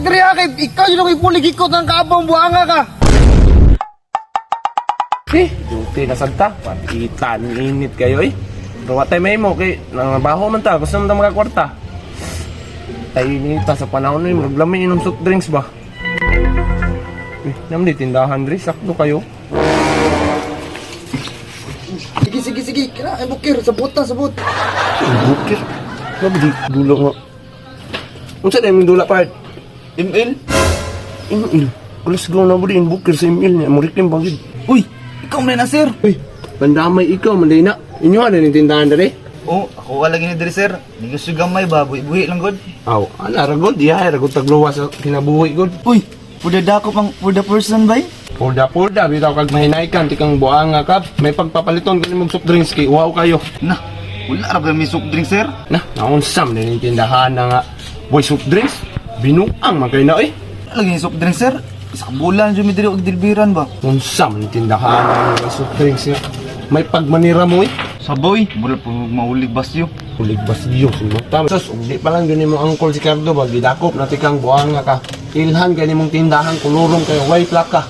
Balik diri ha, kay ikaw yun ang ipulig ikot ng kaabang buanga ka. Eh, duty na sagta. Patitan, init kayo eh. Pero watay may mo, kay nangabaho man ta, gusto man ta makakwarta. Tayo inita sa panahon na yun, maglamin inom soft drinks ba? Eh, naman di tindahan diri, sakto kayo. Sige, sige, sige. Kina, ay bukir. Sabot na, sabot. Ay, bukir. Grabe di, dula nga. Unsa na yung dula part? ML? ML. Alas gaw na ba din, bukir sa ML niya. Murikin ba gid? Uy, ikaw man na sir. Uy, bandamay ikaw, manday na. Inyo na yung tindahan diri? Oh, ako ka lagi ni diri sir. Negosyo gamay ba, buhi-buhi lang god. Aw, ala ragod, diha ragod tagluwa sa kinabuhi god. Uy, pud dako pang for the person bay. Pulda pulda, bitaw kag mahinaykan, tikang buanga ka. May pagpapaliton kani mong soft drinks kay uhaw kayo. Na, wala ra ba may soft drink sir? Na, naunsam din yung tindahan na nga. Boy, soft drinks? Binuang man kayo na eh. Wala lagi soft drink sir. Isa ka bulan jud mi diri og dilbiran ba. Unsam yung tindahan na nga soft drinks nga. May pagmanira mo eh. Saboy, mura po mahulig basyo. Hulig bas Diyos, mata. Sus, ugdi pa lang yun mo angkol si Cardo, ba gidakop na tikang buanga ka. Ilhan kay nimong tindahan, kulurong kayo, way plaka.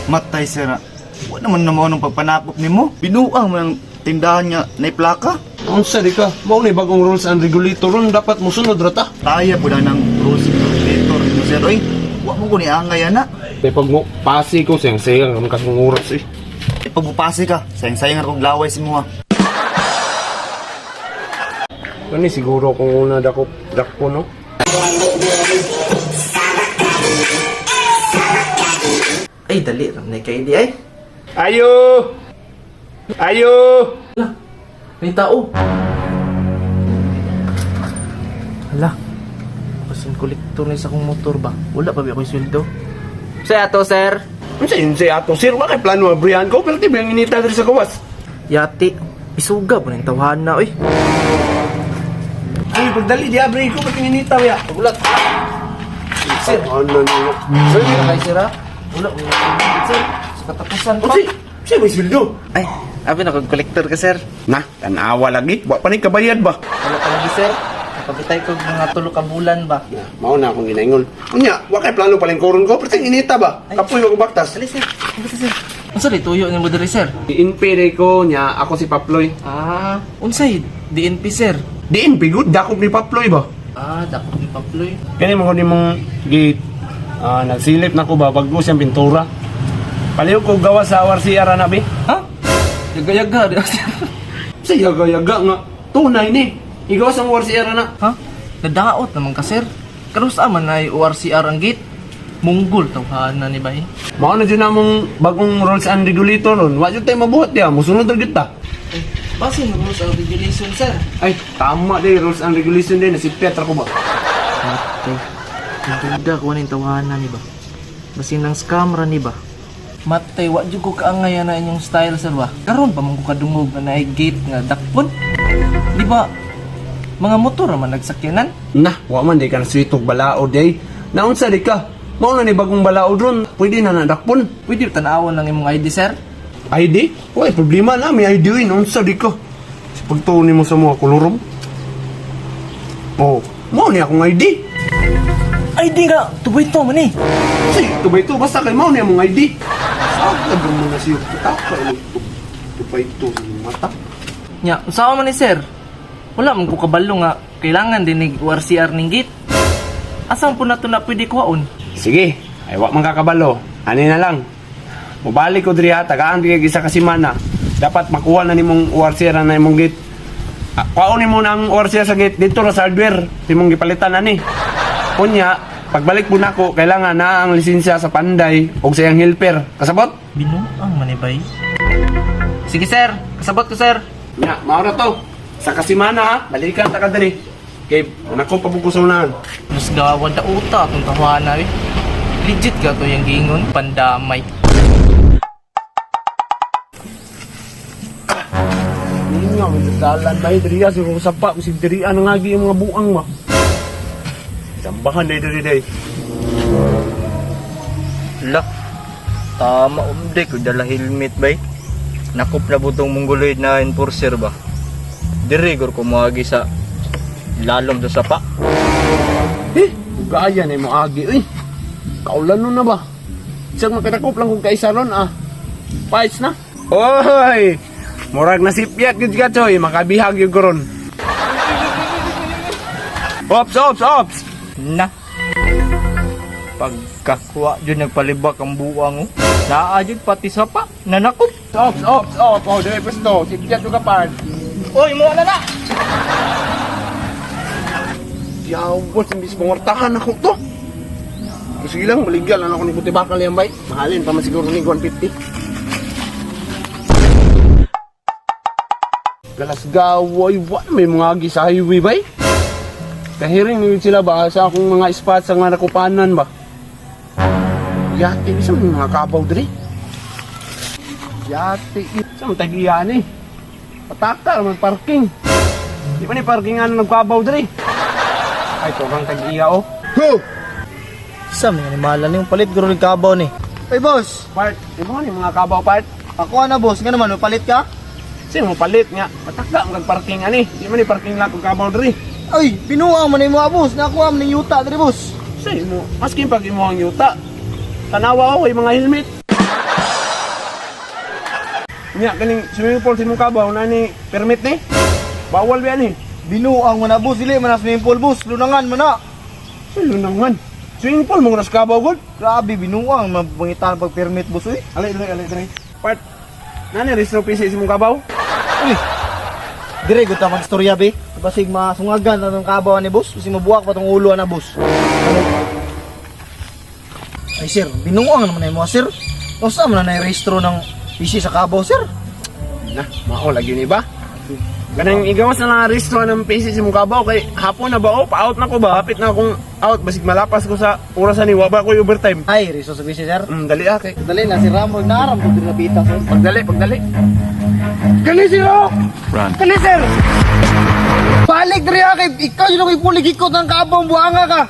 Matay sir. Ah. Wa naman na mao nang pagpanakop nimo. Binuang man ang tindahan nga nay plaka. Unsa di ka? Mao ni bagong rules and regulator ron dapat mosunod ra ta. Taya pud ang rules and regulator nimo sir oy. Wa mo ko ni angay ana. Kay pag mo pasi ko siyang sayang ang kasong oras eh. E pagpupasi ka, sayang-sayang akong laway sa mo ha. Kani siguro kung una dako dako no. Ay, dali. Ramnay kay di ay. Ayo! Ayo! Hala, may tao. Hala, kasin kolektor na isa kong motor ba? Wala pa ba ako'y sweldo? Sa ato, sir. Unsa yun siya ato sir? Wa kay plano abrihan ko pero tibang inita diri sa gawas. Yati, isuga po na yung tawahan na, oy. Ay pagdali di abre ko pag inita ya. Ulat. Sir, ano niyo? Sir, wala kay sir, ha? Wala, wala. Sir, sa katapusan pa. Unsa? Siya may sweldo. Ay, abi na kong kolektor ka, sir. Na, tanawa lagi. Wa pa ni kabayad ba? Wala pa lagi, sir. Napabitay ko mga tulo ka bulan ba? Na, mao na akong ginaingon. Unya, wa kay plano palengkoron ko pero inita ba? Kapoy wa ko baktas. Dali, sir. Ano sir? Unsa di tuyo ni mo diri, sir? DNP day ko nya ako si Paploy. Ah, unsay DNP, sir? DNP good dakop ni Paploy ba? Ah, dako ni Paploy. Kani mo ni mong gate. Ah, nagsilip na ko ba bago siyang pintura. Paliw ko gawa sa RCR na bi. Ha? Yaga-yaga, di sir. Sa yaga-yaga nga tunay ni. Igawas ang RCR na. Ha? Nadaot naman ka, sir. Karus man na ORCR ang gate. Munggol tawhana ni bay. Mao na jud namong bagong rules and regulator ron. Wa jud tay mabuhat diha, mosunod ra gyud ta. Eh, basin rules and regulation, sir. Ay, tama di rules and regulation din si Petra ko ba. Ate, duda ko ning tawhana ni ba. Basin ng scam ra ni ba. Matay, wa jud ko kaangay na inyong style, sir ba. Karon pa man ko kadungog nga naay gate nga dakpon. Di ba? Mga motor ra man nagsakyanan. Na, wa man di ka naswitog balaod day. Naunsa di ka? Mao na ni bagong balaod ron. Pwede na nadakpon. Pwede tan-awon lang imong ID, sir. ID? Uy, problema na. May ID yun. Unsa di ka? Sa pagtuon mo sa mga kolorom. Oh, mao ni akong ID. ID nga, tubay to man eh. Sige, tubay to. Basta kay mao ni among ID. Sagad mo na siyo. Taka, tubay to sa iyong mata. Nya, usawa man ni sir. Wala man ko kabalo nga kailangan din nig ORCR ning gate. Asan po na to na pwede kuhaon? Sige, ay wa man kakabalo. Ani na lang. Mubalik ko diri ha, tagaan bigay isa ka semana. Dapat makuha na nimong ORCR na imong gate. Ah, kuhaon nimo na ang ORCR sa gate dito ra sa hardware. Timong gipalitan ani. Unya, pagbalik po nako, kailangan na ang lisensya sa Panday og sa iyang helper. Kasabot? Binuang man ni bay. Sige sir, kasabot ko sir. Nya, mao ra to. Sa kasimana ha, balikan ta ka diri. Kay nako pa ko sa unahan. Mas gawa da uta atong tawana eh. Legit ka to yung giingon, pandamay. Ninyo, may dalan ba diri sa kung sapa bisig diri ang ngagi yung mga buang ba. Sambahan day diri day. La, tama umde ko dala helmet bay. Nakop na butong mongoloid na enforcer ba. Dire gor ko moagi sa lalom sa sapa. Eh, Dugaya na mo agi uy. Kaulan nun na ba? Isang makatakop lang kung kaisa ron ah. Pais na. Oy! Murag na sipyat gud ka choy, makabihag yung koron. Ops, ops, ops! Na. Pagkakuha jud nagpalibak ang buwang oh. Naa jud pati sapa nanakop. Ops, ops, ops. Oh, dire pwesto. Sipyat yung kapart. Oy, mo na na. Yawas, imbis mangortahan ako to. Pero sige lang, maligyan lang ako ni Puti Bakal yan, bay. Mahalin pa man siguro ni 150. Galasgaway, wa may mga agi sa highway, bay. Kahiring yun sila ba sa akong mga spot sa nga nakupanan ba? Yate, isa may mga kabaw diri. Yate, isa may tagiyan eh. Pataka, man parking. Di ba ni parking ano nagkabaw diri? Ay, turang tag-iya oh. Ho! Sa mga animalan ni palit guro ni kabaw ni. Ay, boss! Part, di ba ni mga kabaw part? Ako na, boss. Nga naman, palit ka? Sino mo palit nga? Pataka ang parking ani. Di man ni parking lang kung kabaw diri. Ay, binuang man mo, boss. Nakuha man yung yuta, diri, boss. Sino mo? Maski pag imo ang yuta. Tanawa ako mga helmet. Nya kaning swimming pool sa imong kabaw na ni permit ni. Bawal ba ni? Binuang man na, boss. Dili man na swimming pool, boss. Lunangan man na. Sino nangan? Swimming pool mo na sa kabaw gud. Grabe, binuang. Mabangitan pag permit, boss, uy. Alay dre, alay dre. Part. Nani registro PC sa imong kabaw? Uy! Dire, gud ta magstorya, be. Basig masungagan na tong kabaw ni boss. Basig mabuwak pa tong ulo na, boss. Ay, sir. Binuang naman na mo, sir. Unsa man na rehistro ng PC sa kabaw, sir? Na, mao lagi ni ba? Ganang igawas na lang ang restro ng PC sa imong kabaw kay hapon na ba oh, pa-out na ko ba? Hapit na akong out basig malapas ko sa orasan ni wa ba ko overtime. Ay, rehistro sa PC, sir. Dali ah kay. Dali na si Ramon naram ko diri pita, sir. Pagdali, pagdali. Kani sila! Run. Kani, sir! Balik diri ha, kay ikaw yun ako'y pulig ikot ng kabaw, buanga ka.